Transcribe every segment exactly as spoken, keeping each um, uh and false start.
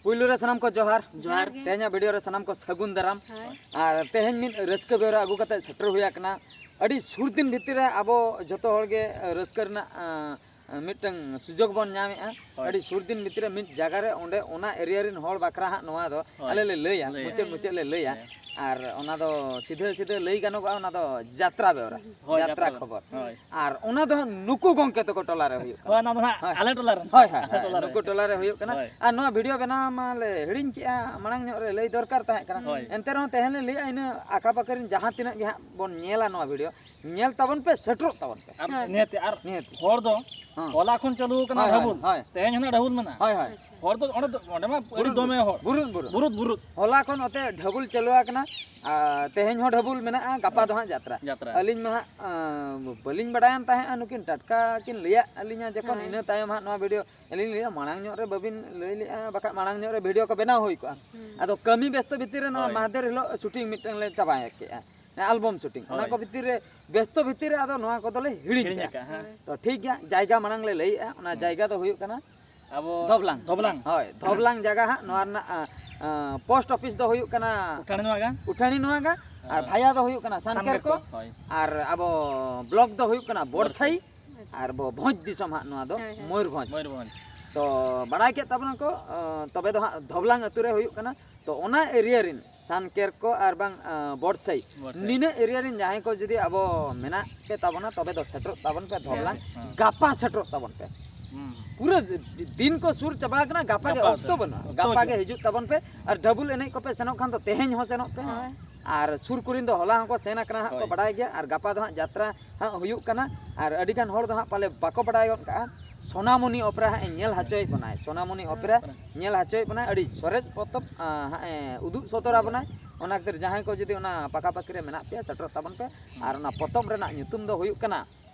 ᱯᱩᱭᱞᱩ ᱨᱮ ᱥᱟᱱᱟᱢ ᱠᱚ ᱡᱚᱦᱟᱨ᱾ ᱡᱚᱦᱟᱨ᱾ ᱛᱮᱦᱮᱧᱟᱜ ᱵᱷᱤᱰᱤᱭᱳ ᱨᱮ ᱥᱟᱱᱟᱢ ᱠᱚ ᱥᱟᱹᱜᱩᱱ ᱫᱟᱨᱟᱢ᱾ ᱦᱳᱭ᱾ ᱟᱨ ᱛᱮᱦᱮᱧ ᱢᱤᱫ ᱨᱟᱹᱥᱠᱟᱹ ᱵᱮᱣᱨᱟ ᱟᱹᱜᱩ ᱠᱟᱛᱮ ᱥᱮᱴᱮᱨ ᱦᱩᱭ ᱟᱠᱟᱱᱟ᱾ ᱟᱹᱰᱤ ᱥᱩᱨ ᱫᱤᱱ ᱵᱷᱤᱛᱤᱨ ᱨᱮ ᱟᱵᱚ ᱡᱚᱛᱚ ᱦᱚᱲ ᱜᱮ ᱨᱟᱹᱥᱠᱟᱹ ᱨᱮᱱᱟᱜ, ᱟᱸ, ᱢᱤᱫᱴᱟᱝ ᱥᱩᱡᱳᱜᱽ ᱵᱚᱱ ᱧᱟᱢᱮᱫᱼᱟ᱾ ᱦᱳᱭ᱾ ᱟᱹᱰᱤ ᱥᱩᱨ ᱫᱤᱱ ᱵᱷᱤᱛᱤᱨ ᱨᱮ ᱢᱤᱫ ᱡᱟᱭᱜᱟ ᱨᱮ ᱚᱸᱰᱮ ᱚᱱᱟ ᱮᱨᱤᱭᱟ ᱨᱮᱱ ᱦᱚᱲ ᱵᱟᱠᱷᱨᱟ ᱦᱟᱸᱜ ᱱᱚᱣᱟ ᱫᱚ ᱦᱳᱭ᱾ ᱟᱞᱮ ᱞᱮ ᱞᱟᱹᱭᱟ, ᱞᱟᱹᱭᱟ᱾ ᱢᱩᱪᱟᱹᱫ ᱢᱩᱪᱟᱹᱫ ᱞᱮ ᱞᱟᱹᱭᱟ᱾ ᱦᱮᱸ᱾ ᱟᱨ ᱚᱱᱟ ᱫᱚ ᱥᱤᱫᱷᱟᱹ ᱥᱤᱫᱷᱟᱹ ᱞᱟᱹᱭ ᱜᱟᱱᱚᱜᱼᱟ, ᱚᱱᱟ ᱫᱚ ᱡᱟᱛᱨᱟ ᱵᱮᱣᱨᱟ, ᱦᱳᱭ, ᱡᱟᱛᱨᱟ ᱡᱟᱛᱨᱟ ᱠᱷᱚᱵᱚᱨ᱾ ᱦᱳᱭ᱾ ᱟᱨ ᱚᱱᱟ ᱫᱚ ᱦᱟᱸᱜ ᱱᱩᱠᱩ ᱜᱚᱝᱠᱮ ᱛᱟᱠᱚ ᱴᱚᱞᱟ ᱨᱮ ᱦᱩᱭᱩᱜ ᱠᱟᱱᱟ᱾ ᱦᱳᱭ, ᱚᱱᱟ ᱫᱚ ᱦᱟᱸᱜ ᱦᱳᱭ᱾ ᱟᱞᱮ ᱴᱚᱞᱟ ᱨᱮ᱾ ᱦᱳᱭ, ᱦᱳᱭ, ᱟᱞᱮ ᱦᱳᱭ, ᱴᱚᱞᱟ ᱨᱮ᱾ ᱱᱩᱠᱩ ᱴᱚᱞᱟ ᱨᱮ ᱦᱩᱭᱩᱜ ᱠᱟᱱᱟ᱾ ᱦᱳᱭ᱾ ᱟᱨ ᱱᱚᱣᱟ ᱵᱷᱤᱰᱤᱭᱳ ᱵᱮᱱᱟᱣ ᱢᱟ ᱞᱮ ᱦᱤᱲᱤᱧ ᱠᱮᱜᱼᱟ, ᱢᱟᱲᱟᱝ ᱧᱚᱜ ᱨᱮ ᱞᱟᱹᱭ ᱫᱚᱨᱠᱟᱨ ᱛᱟᱦᱮᱸ ᱠᱟᱱᱟ᱾ ᱦᱳᱭ᱾ ᱮᱱᱛᱮ ᱨᱮᱦᱚᱸ ᱛᱮᱦᱮᱧ ᱞᱮ ᱞᱟᱹᱭᱮᱜᱼᱟ, ᱤᱱᱟᱹ ᱟᱠᱟ ᱯᱟᱠᱟ ᱨᱮᱱ ᱡᱟᱦᱟᱸ ᱛᱤᱱᱟᱹᱜ ᱜᱮ ᱦᱟᱸᱜ ᱵᱚᱱ ᱧᱮᱞᱟ ᱱᱚᱣᱟ ᱵᱷᱤᱰᱤᱭᱳ, ᱧᱮᱞ ᱛᱟᱵᱚᱱ ᱯᱮ, ᱥᱮᱴᱮᱨᱚᱜ ᱛᱟᱵᱚᱱ ᱯᱮ᱾ ᱟᱨ ᱦᱮᱸ᱾ ᱱᱤᱦᱟᱹᱛᱤ, ᱟᱨ ᱱᱤᱦᱟᱹᱛᱤ᱾ ᱦᱚᱲ ᱫᱚ ᱦᱮᱸ᱾ ᱦᱚᱞᱟ ᱠᱷᱚᱱ ᱪᱟᱹᱞᱩ ᱟᱠᱟᱱᱟ ᱦᱳᱭ, ᱦᱳᱭ, ᱰᱷᱟᱵᱩᱞ᱾ ᱦᱳᱭ᱾ ᱛᱮᱦᱮᱧ ᱦᱚᱸ ᱱᱟᱜ ᱰᱷᱟᱵᱩᱞ ᱢᱮᱱᱟᱜᱼᱟ᱾ ᱦᱳᱭ, ᱦᱳᱭ᱾ ᱦᱚᱲ ᱫᱚ ᱚᱸᱰᱮ ᱫᱚ, ᱚᱸᱰᱮ ᱢᱟ ᱟᱹᱰᱤ ᱵᱩᱨᱩᱫ, ᱫᱚᱢᱮ ᱦᱚᱲ᱾ ᱵᱩᱨᱩᱫ, ᱵᱩᱨᱩᱫ᱾ ᱵᱩᱨᱩᱫ, ᱵᱩᱨᱩᱫ᱾ ᱦᱚᱞᱟ ᱠᱷᱚᱱ ᱱᱚᱛᱮ ᱰᱷᱟᱵᱩᱞ ᱪᱟᱹᱞᱩ ᱟᱠᱟᱱᱟ, ᱟᱨ ᱛᱮᱦᱮᱧ ᱦᱚᱸ ᱰᱷᱟᱵᱩᱞ ᱢᱮᱱᱟᱜᱼᱟ, ᱜᱟᱯᱟ ᱫᱚ ᱦᱟᱸᱜ ᱡᱟᱛᱨᱟ᱾ ᱡᱟᱛᱨᱟ᱾ ᱟᱹᱞᱤᱧ ᱢᱟ ᱦᱟᱸᱜ, ᱟᱸ, ᱵᱟᱹᱞᱤᱧ ᱵᱟᱲᱟᱭᱟᱱ ᱛᱟᱦᱮᱸᱜᱼᱟ, ᱱᱩᱠᱤᱱ ᱴᱟᱴᱠᱟ ᱠᱤᱱ ᱞᱟᱹᱭᱟᱫ ᱟᱹᱞᱤᱧᱟ ᱡᱚᱠᱷᱚᱱ, ᱦᱮᱸ᱾ ᱤᱱᱟᱹ ᱛᱟᱭᱚᱢ ᱦᱟᱸᱜ ᱱᱚᱣᱟ ᱵᱷᱤᱰᱤᱭᱳ ᱟᱹᱞᱤᱧ ᱞᱟᱹᱭᱟ, ᱢᱟᱲᱟᱝ ᱧᱚᱜ ᱨᱮ ᱵᱟᱹᱵᱤᱱ ᱞᱟᱹᱭ ᱞᱮᱜᱼᱟ, ᱵᱟᱠᱷᱟᱡ ᱢᱟᱲᱟᱝ ᱧᱚᱜ ᱨᱮ ᱵᱷᱤᱰᱤᱭᱳ ᱠᱚ ᱵᱮᱱᱟᱣ ᱦᱩᱭ ᱠᱚᱜᱼᱟ᱾ ᱦᱩᱸ᱾ ᱟᱫᱚ ᱠᱟᱹᱢᱤ ᱵᱮᱥᱛᱚ ᱵᱷᱤᱛᱤᱨ ᱨᱮ ᱱᱚᱣᱟ ᱦᱳᱭ᱾ ᱢᱟᱦᱫᱮᱨ ᱦᱤᱞᱳᱜ ᱥᱩᱴᱤᱝ ᱢᱤᱫᱴᱟᱝ ᱞᱮ ᱪᱟᱵᱟ ᱠᱮᱜᱼᱟ᱾ Album shooting. ᱚᱱᱟ ᱦᱳᱭ᱾ ᱠᱚ ᱵᱷᱤᱛᱤᱨ ᱨᱮ, ᱵᱮᱥᱛᱚ ᱵᱷᱤᱛᱤᱨ ᱨᱮ ᱟᱫᱚ ᱱᱚᱣᱟ ᱠᱚᱫᱚᱞᱮ ᱦᱤᱲᱤᱧ ᱦᱤᱲᱤᱧ ᱠᱟᱜᱼᱟ᱾ ᱟᱠᱟᱜᱼᱟ, ᱦᱮᱸ᱾ ᱛᱚ ᱴᱷᱤᱠ ᱜᱮᱭᱟ, ᱡᱟᱭᱜᱟ ᱢᱟᱲᱟᱝ ᱞᱮ ᱞᱟᱹᱭᱮᱜᱼᱟ, ᱚᱱᱟ ᱦᱩᱸ᱾ ᱡᱟᱭᱜᱟ ᱫᱚ ᱦᱩᱭᱩᱜ ᱠᱟᱱᱟ ᱟᱵᱚ ᱫᱷᱚᱵᱞᱟᱝ᱾ ᱫᱷᱚᱵᱞᱟᱝ᱾ ᱦᱳᱭ, ᱫᱷᱚᱵᱞᱟᱝ ᱡᱟᱭᱜᱟ ᱦᱟᱸᱜ, ᱱᱚᱣᱟ ᱨᱮᱱᱟᱜ, ᱟᱸ, ᱟᱸ, ᱯᱳᱥᱴ ᱚᱯᱷᱤᱥ ᱫᱚ ᱦᱩᱭᱩᱜ ᱠᱟᱱᱟ ᱩᱴᱷᱟᱹᱱᱤ ᱱᱚᱣᱟ ᱜᱟ᱾ ᱩᱴᱷᱟᱹᱱᱤ ᱱᱚᱣᱟ ᱜᱟ, ᱟᱨ ᱦᱳᱭ᱾ ᱵᱷᱟᱭᱟ ᱫᱚ ᱦᱩᱭᱩᱜ ᱠᱟᱱᱟ ᱥᱟᱱᱠᱮᱨ ᱠᱚ, ᱦᱳᱭ᱾ ᱟᱨ ᱟᱵᱚ ᱵᱞᱚᱠ ᱫᱚ ᱦᱩᱭᱩᱜ ᱠᱟᱱᱟ ᱵᱚᱲᱥᱟᱭ, ᱵᱚᱲᱥᱟᱭ᱾ ᱟᱨ ᱟᱵᱚ ᱵᱷᱚᱸᱡᱽ ᱫᱤᱥᱚᱢ ᱦᱟᱸᱜ ᱱᱚᱣᱟ ᱫᱚ ᱦᱳᱭ, ᱦᱳᱭ᱾ ᱢᱚᱭᱩᱨᱵᱷᱚᱸᱡᱽ᱾ ᱢᱚᱭᱩᱨᱵᱷᱚᱸᱡᱽ᱾ ᱛᱚ ᱵᱟᱲᱟᱭ ᱠᱮᱫ ᱛᱟᱵᱚᱱᱟ ᱠᱚ, ᱟᱸ, ᱛᱚᱵᱮ ᱫᱚ ᱦᱟᱸᱜ ᱫᱷᱚᱵᱞᱟᱝ ᱟᱹᱛᱩ ᱨᱮ ᱦᱩᱭᱩᱜ ᱠᱟᱱᱟ᱾ ᱛᱚ ᱚᱱᱟ ᱮᱨᱤᱭᱟ ᱨᱮᱱ ᱥᱟᱱᱠᱮᱨ ᱠᱚ ᱟᱨ ᱵᱟᱝ, ᱟᱸ, ᱵᱚᱲᱥᱟᱭ, ᱵᱚᱲᱥᱟᱭ᱾ ᱱᱤᱱᱟᱹᱜ ᱮᱨᱤᱭᱟ ᱨᱮᱱ ᱡᱟᱦᱟᱸᱭ ᱠᱚ ᱡᱩᱫᱤ ᱟᱵᱚ ᱢᱮᱱᱟᱜ ᱯᱮ ᱛᱟᱵᱚᱱᱟ, ᱛᱚᱵᱮ ᱫᱚ ᱥᱮᱴᱮᱨᱚᱜ ᱛᱟᱵᱚᱱ ᱯᱮ ᱫᱷᱚᱵᱞᱟᱝ᱾ ᱦᱮᱸ᱾ ᱜᱟᱯᱟ ᱥᱮᱴᱮᱨᱚᱜ ᱛᱟᱵᱚᱱ ᱯᱮ᱾ ᱦᱩᱸ᱾ ᱯᱩᱨᱟᱹ ᱫᱤᱱ ᱠᱚ ᱥᱩᱨ ᱪᱟᱵᱟ ᱟᱠᱟᱱᱟ, ᱜᱟᱯᱟ ᱜᱮ ᱜᱟᱯᱟ ᱚᱠᱛᱚ ᱫᱚ, ᱵᱟᱹᱱᱩᱜᱼᱟ᱾ ᱚᱠᱛᱚ ᱜᱟᱯᱟ ᱜᱮ ᱵᱟᱹᱱᱩᱜᱼᱟ᱾ ᱦᱤᱡᱩᱜ ᱛᱟᱵᱚᱱ ᱯᱮ᱾ ᱟᱨ ᱰᱷᱟᱵᱩᱞ ᱮᱱᱮᱡ ᱠᱚᱯᱮ ᱥᱮᱱᱚᱜ ᱠᱷᱟᱱ ᱫᱚ ᱛᱮᱦᱮᱧ ᱦᱚᱸ ᱥᱮᱱᱚᱜ ᱯᱮ᱾ ᱦᱮᱸ᱾ ᱟᱨ ᱥᱩᱨ ᱠᱚᱨᱮᱱ ᱫᱚ ᱦᱚᱞᱟ ᱦᱚᱸᱠᱚ ᱥᱮᱱ ᱟᱠᱟᱱᱟ ᱦᱟᱸᱜ ᱠᱚ ᱦᱳᱭ᱾ ᱵᱟᱰᱟᱭ ᱜᱮᱭᱟ, ᱟᱨ ᱜᱟᱯᱟ ᱫᱚ ᱦᱟᱸᱜ ᱡᱟᱛᱨᱟ ᱦᱟᱸᱜ ᱦᱩᱭᱩᱜ ᱠᱟᱱᱟ᱾ ᱟᱨ ᱟᱹᱰᱤ ᱜᱟᱱ ᱦᱚᱲ ᱫᱚ ᱦᱟᱸᱜ ᱯᱟᱞᱮ ᱵᱟᱠᱚ ᱵᱟᱰᱟᱭ ᱜᱚᱫ ᱠᱟᱜᱼᱟ, ᱥᱳᱱᱟᱢᱩᱱᱤ ᱚᱯᱮᱨᱟ ᱦᱟᱸᱜ ᱮ ᱧᱮᱞ ᱦᱚᱪᱚᱭᱮᱫ ᱵᱚᱱᱟᱭ, ᱥᱳᱱᱟᱢᱩᱱᱤ ᱚᱯᱮᱨᱟ ᱦᱮᱸ᱾ ᱧᱮᱞ ᱦᱚᱪᱚᱭᱮᱫ ᱵᱚᱱᱟᱭ, ᱟᱹᱰᱤ ᱥᱚᱨᱮᱥ ᱯᱚᱛᱚᱵ, ᱟᱸ, ᱦᱟᱸᱜ ᱮ ᱩᱫᱩᱜ ᱥᱚᱫᱚᱨ ᱟᱵᱚᱱᱟᱭ᱾ ᱚᱱᱟ ᱠᱷᱟᱹᱛᱤᱨ ᱡᱟᱦᱟᱸᱭ ᱠᱚ ᱡᱩᱫᱤ ᱚᱱᱟ ᱯᱟᱠᱟ ᱯᱟᱠᱤ ᱨᱮ ᱢᱮᱱᱟᱜ ᱯᱮᱭᱟ, ᱥᱮᱴᱮᱨᱚᱜ ᱛᱟᱵᱚᱱ ᱯᱮ᱾ ᱟᱨ ᱚᱱᱟ ᱯᱚᱛᱚᱵ ᱨᱮᱱᱟᱜ ᱧᱩᱛᱩᱢ ᱫᱚ ᱦᱩᱭᱩᱜ ᱠᱟᱱᱟ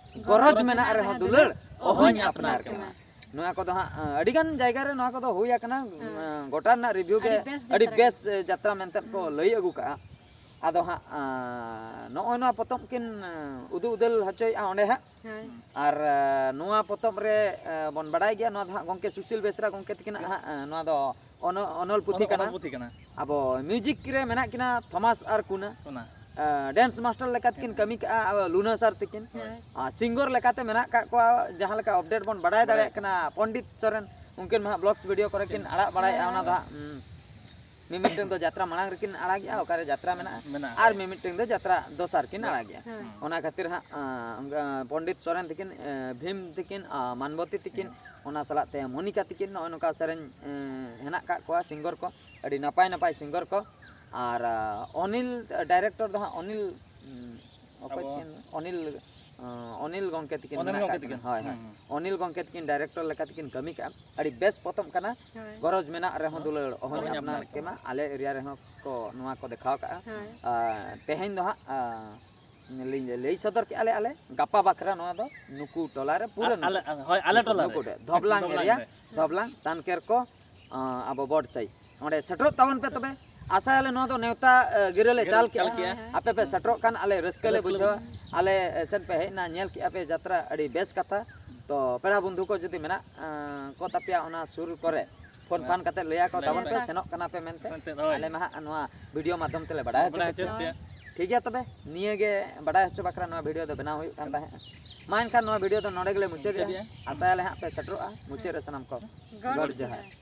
ᱜᱚᱨᱚᱡᱽ ᱢᱮᱱᱟᱜ ᱨᱮᱦᱚᱸ ᱫᱩᱞᱟᱹᱲ, ᱚᱦᱚᱧ ᱟᱯᱱᱟᱨ ᱠᱮᱢᱟ᱾ ᱱᱚᱣᱟ ᱠᱚᱫᱚ ᱦᱟᱸᱜ, ᱟᱸ, ᱟᱹᱰᱤ ᱜᱟᱱ ᱡᱟᱭᱜᱟ ᱨᱮ ᱱᱚᱣᱟ ᱠᱚᱫᱚ ᱦᱩᱭ ᱟᱠᱟᱱᱟ᱾ ᱦᱮᱸ᱾ ᱟᱸ, ᱜᱚᱴᱟ ᱨᱮᱱᱟᱜ ᱨᱤᱵᱷᱤᱭᱩ ᱜᱮ ᱟᱹᱰᱤ ᱵᱮᱥ ᱟᱹᱰᱤ ᱡᱟᱛᱨᱟ ᱵᱮᱥ, ᱠᱟᱱᱟ᱾ ᱮ, ᱡᱟᱛᱨᱟ ᱢᱮᱱᱛᱮ ᱠᱚ ᱦᱮᱸ᱾ ᱞᱟᱹᱭ ᱟᱹᱜᱩ ᱠᱟᱜᱼᱟ᱾ ᱟᱫᱚ ᱦᱟᱸᱜ ᱟᱸ, ᱱᱚᱜᱼᱚᱭ ᱱᱚᱣᱟ ᱯᱚᱛᱚᱵ ᱠᱤᱱ ᱟᱸ, ᱩᱫᱩᱜ ᱩᱫᱟᱹᱞ ᱦᱚᱪᱚᱭᱮᱫᱼᱟ ᱚᱸᱰᱮ ᱦᱟᱸᱜ᱾ ᱦᱳᱭ᱾ ᱟᱨ ᱟᱸ, ᱱᱚᱣᱟ ᱯᱚᱛᱚᱵ ᱨᱮ ᱟᱸ, ᱵᱚᱱ ᱵᱟᱰᱟᱭ ᱜᱮᱭᱟ, ᱱᱚᱣᱟ ᱫᱚ ᱦᱟᱸᱜ ᱜᱚᱢᱠᱮ ᱥᱩᱥᱤᱞ ᱵᱮᱥᱨᱟ ᱜᱚᱢᱠᱮ ᱛᱟᱹᱠᱤᱱᱟᱜ ᱦᱟᱸᱜ ᱟᱸ, ᱱᱚᱣᱟ ᱫᱚ ᱚᱱᱚ- ᱚᱱᱚᱞ ᱯᱩᱛᱷᱤ ᱚᱱᱚ- ᱠᱟᱱᱟ᱾ ᱚᱱᱚᱞ ᱯᱩᱛᱷᱤ ᱠᱟᱱᱟ᱾ ᱟᱵᱚ ᱢᱤᱣᱡᱤᱠ ᱨᱮ ᱢᱮᱱᱟᱜ ᱠᱤᱱᱟ ᱛᱷᱚᱢᱟᱥ ᱟᱨ ᱠᱩᱱᱟ᱾ ᱚᱱᱟ ᱰᱮᱱᱥ ᱢᱟᱥᱴᱟᱨ ᱞᱮᱠᱟ ᱛᱮᱠᱤᱱ ᱠᱟᱹᱢᱤ ᱠᱟᱜᱼᱟ ᱟᱵᱚ ᱞᱩᱱᱟ ᱥᱟᱨ ᱛᱟᱹᱠᱤᱱ᱾ ᱦᱳᱭ᱾ ᱟᱨ ᱥᱤᱝᱜᱚᱨ ᱞᱮᱠᱟᱛᱮ ᱢᱮᱱᱟᱜ ᱠᱟᱜ ᱠᱚᱣᱟ, ᱡᱟᱦᱟᱸ ᱞᱮᱠᱟ ᱟᱯᱰᱮᱴ ᱵᱚᱱ ᱵᱟᱰᱟᱭ ᱫᱟᱲᱮᱭᱟᱜ ᱠᱟᱱᱟ, ᱯᱚᱱᱰᱤᱛ ᱥᱚᱨᱮᱱ, ᱩᱱᱠᱤᱱ ᱢᱟ ᱦᱟᱸᱜ ᱵᱞᱚᱜᱥ ᱵᱷᱤᱰᱤᱭᱳ ᱠᱚᱨᱮ ᱠᱤᱱ ᱟᱲᱟᱜ ᱵᱟᱲᱟᱭᱮᱫᱼᱟ᱾ ᱚᱱᱟ ᱫᱚ ᱦᱟᱸᱜ ᱩᱸ, ᱢᱤᱢᱤᱫᱴᱟᱝ ᱫᱚ ᱡᱟᱛᱨᱟ ᱢᱟᱲᱟᱝ ᱨᱮᱠᱤᱱ ᱟᱲᱟᱜᱮᱜᱼᱟ, ᱚᱠᱟᱨᱮ ᱡᱟᱛᱨᱟ ᱢᱮᱱᱟᱜᱼᱟ, ᱢᱮᱱᱟᱜᱼᱟ᱾ ᱟᱨ ᱢᱤᱢᱤᱫᱴᱟᱝ ᱫᱚ ᱡᱟᱛᱨᱟ ᱫᱚᱥᱟᱨ ᱠᱤᱱ ᱟᱲᱟᱜᱮᱜᱼᱟ᱾ ᱦᱳᱭ᱾ ᱚᱱᱟ ᱠᱷᱟᱹᱛᱤᱨ ᱦᱟᱸᱜ ᱟᱸ, ᱚᱱᱠᱟ ᱯᱚᱱᱰᱤᱛ ᱥᱚᱨᱮᱱ ᱛᱟᱹᱠᱤᱱ, ᱮᱸ, ᱵᱷᱤᱢ ᱛᱟᱹᱠᱤᱱ, ᱟᱸ, ᱢᱟᱱᱵᱚᱛᱤ ᱛᱟᱹᱠᱤᱱ, ᱚᱱᱟ ᱥᱟᱞᱟᱜ ᱛᱮ ᱢᱚᱱᱤᱠᱟ ᱛᱟᱹᱠᱤᱱ ᱱᱚᱜᱼᱚᱭ ᱱᱚᱝᱠᱟ ᱥᱮᱨᱮᱧ ᱮᱸ, ᱦᱮᱱᱟᱜ ᱠᱟᱜ ᱠᱚᱣᱟ ᱥᱤᱝᱜᱚᱨ ᱠᱚ, ᱟᱹᱰᱤ ᱱᱟᱯᱟᱭ ᱱᱟᱯᱟᱭ ᱥᱤᱝᱜᱚᱨ ᱠᱚ᱾ ᱟᱨ ᱟᱸ, ᱚᱱᱤᱞ ᱰᱟᱭᱨᱮᱠᱴᱚᱨ ᱫᱚ ᱦᱟᱸᱜ ᱚᱱᱤᱞ ᱩᱸ, ᱚᱠᱚᱭ ᱟᱵᱚ ᱛᱟᱹᱠᱤᱱ? ᱚᱱᱤᱞ ᱟᱸ, ᱚᱱᱤᱞ ᱜᱚᱢᱠᱮ ᱛᱟᱹᱠᱤᱱ ᱚᱱᱤᱞ ᱢᱮᱱᱟᱜ ᱜᱚᱢᱠᱮ ᱠᱟᱜ ᱠᱤᱱᱟ᱾ ᱛᱟᱹᱠᱤᱱ᱾ ᱦᱳᱭ, ᱦᱳᱭ᱾ ᱦᱩᱸ, ᱦᱩᱸ᱾ ᱚᱱᱤᱞ ᱜᱚᱢᱠᱮ ᱛᱟᱹᱠᱤᱱ ᱰᱟᱭᱨᱮᱠᱴᱚᱨ ᱞᱮᱠᱟ ᱛᱮᱠᱤᱱ ᱠᱟᱹᱢᱤ ᱠᱟᱜᱼᱟ᱾ ᱦᱳᱭ᱾ ᱟᱹᱰᱤ ᱵᱮᱥ ᱯᱚᱛᱚᱵ ᱠᱟᱱᱟ᱾ ᱦᱳᱭ᱾ ᱜᱚᱨᱚᱡᱽ ᱢᱮᱱᱟᱜ ᱨᱮᱦᱚᱸ ᱫᱩᱞᱟᱹᱲ ᱚᱦᱚᱧ ᱚᱦᱚᱧ ᱟᱯᱱᱟᱨ ᱟᱯᱱᱟᱨ ᱠᱮᱢᱟ᱾ ᱟᱞᱮ ᱮᱨᱤᱭᱟ ᱨᱮᱦᱚᱸ ᱠᱚ ᱱᱚᱣᱟ ᱠᱚ ᱫᱮᱠᱷᱟᱣ ᱠᱟᱜᱼᱟ᱾ ᱦᱳᱭ᱾ ᱟᱨ ᱛᱮᱦᱮᱧ ᱫᱚ ᱦᱟᱸᱜ ᱟᱸ, ᱞᱤᱧ ᱞᱟᱹᱭ ᱥᱚᱫᱚᱨ ᱠᱮᱜᱼᱟ ᱞᱮ ᱟᱞᱮ ᱜᱟᱯᱟ ᱵᱟᱠᱷᱨᱟ ᱱᱚᱣᱟ ᱫᱚ ᱱᱩᱠᱩ ᱴᱚᱞᱟ ᱨᱮ ᱯᱩᱨᱟᱹ ᱟᱞᱮ ᱱᱩᱠᱩ, ᱦᱳᱭ, ᱟᱞᱮ ᱴᱚᱞᱟ ᱨᱮ᱾ ᱱᱩᱠᱩ ᱴᱷᱮᱱ ᱫᱷᱚᱵᱞᱟᱝ ᱫᱷᱚᱵᱞᱟᱝ ᱮᱨᱤᱭᱟ, ᱨᱮ᱾ ᱫᱷᱚᱵᱞᱟᱝ ᱥᱟᱱᱠᱮᱨ ᱠᱚ ᱟᱸ, ᱟᱵᱚ ᱵᱚᱰ ᱥᱟᱹᱭ ᱚᱸᱰᱮ ᱥᱮᱴᱮᱨᱚᱜ ᱛᱟᱵᱚᱱ ᱯᱮ᱾ ᱛᱚᱵᱮ ᱟᱥᱟᱭᱟᱞᱮ ᱱᱚᱣᱟ ᱫᱚ ᱱᱮᱣᱛᱟ ᱟᱸ, ᱜᱤᱨᱟᱹ ᱞᱮ ᱜᱤᱨᱟᱹ ᱪᱟᱞ ᱪᱟᱞ ᱠᱮᱜᱼᱟ᱾ ᱠᱮᱜᱼᱟ᱾ ᱟᱯᱮ ᱯᱮ ᱥᱮᱴᱮᱨᱚᱜ ᱠᱷᱟᱱ ᱟᱞᱮ ᱨᱟᱹᱥᱠᱟᱹ ᱞᱮ ᱨᱟᱹᱥᱠᱟᱹ ᱞᱮ ᱵᱩᱡᱷᱟᱹᱣᱟ᱾ ᱟᱞᱮ ᱮ, ᱥᱮᱱ ᱯᱮ ᱦᱮᱡ ᱮᱱᱟ, ᱧᱮᱞ ᱠᱮᱜᱼᱟ ᱯᱮ ᱡᱟᱛᱨᱟ, ᱟᱹᱰᱤ ᱵᱮᱥ ᱠᱟᱛᱷᱟ᱾ ᱛᱚ ᱯᱮᱲᱟ ᱵᱚᱱᱫᱷᱩ ᱠᱚ ᱡᱩᱫᱤ ᱢᱮᱱᱟᱜ ᱟᱸ, ᱠᱚ ᱛᱟᱯᱮᱭᱟ ᱚᱱᱟ ᱥᱩᱨ ᱠᱚᱨᱮ, ᱯᱷᱳᱱ ᱦᱮᱸ᱾ ᱯᱷᱟᱱ ᱠᱟᱛᱮ ᱞᱟᱹᱭᱟ ᱠᱚ ᱞᱟᱹᱭ ᱛᱟᱵᱚᱱ ᱯᱮ ᱠᱟᱛᱮ᱾ ᱥᱮᱱᱚᱜ ᱠᱟᱱᱟ ᱯᱮ ᱢᱮᱱᱛᱮ᱾ ᱢᱮᱱᱛᱮ, ᱦᱳᱭ᱾ ᱟᱞᱮ ᱢᱟ ᱦᱟᱸᱜ ᱱᱚᱣᱟ ᱵᱷᱤᱰᱤᱭᱳ ᱢᱟᱫᱽᱫᱷᱚᱢ ᱛᱮᱞᱮ ᱵᱟᱰᱟᱭ ᱦᱚᱪᱚ ᱵᱟᱰᱟᱭ ᱯᱮᱭᱟ᱾ ᱦᱚᱪᱚ ᱯᱮᱭᱟ᱾ ᱴᱷᱤᱠ ᱜᱮᱭᱟ, ᱛᱚᱵᱮ ᱱᱤᱭᱟᱹ ᱜᱮ ᱵᱟᱰᱟᱭ ᱦᱚᱪᱚ ᱵᱟᱠᱷᱨᱟ ᱱᱚᱣᱟ ᱵᱷᱤᱰᱤᱭᱳ ᱫᱚ ᱵᱮᱱᱟᱣ ᱦᱩᱭᱩᱜ ᱠᱟᱱ ᱛᱟᱦᱮᱸᱫ᱾ ᱢᱟ ᱮᱱᱠᱷᱟᱱ ᱱᱚᱣᱟ ᱵᱷᱤᱰᱤᱭᱳ ᱫᱚ ᱱᱚᱰᱮ ᱜᱮᱞᱮ ᱢᱩᱪᱟᱹᱫᱮᱜᱼᱟ᱾ ᱢᱩᱪᱟᱹᱫᱮᱜᱼᱟ᱾ ᱟᱥᱟᱭᱟᱞᱮ ᱦᱟᱸᱜ ᱯᱮ ᱥᱮᱴᱮᱨᱚᱜᱼᱟ᱾ ᱢᱩᱪᱟᱹᱫ ᱨᱮ ᱥᱟᱱᱟᱢ ᱠᱚ ᱜᱚᱰ ᱜᱚᱰ ᱡᱚᱦᱟᱨ᱾ ᱡᱚᱦᱟᱨ᱾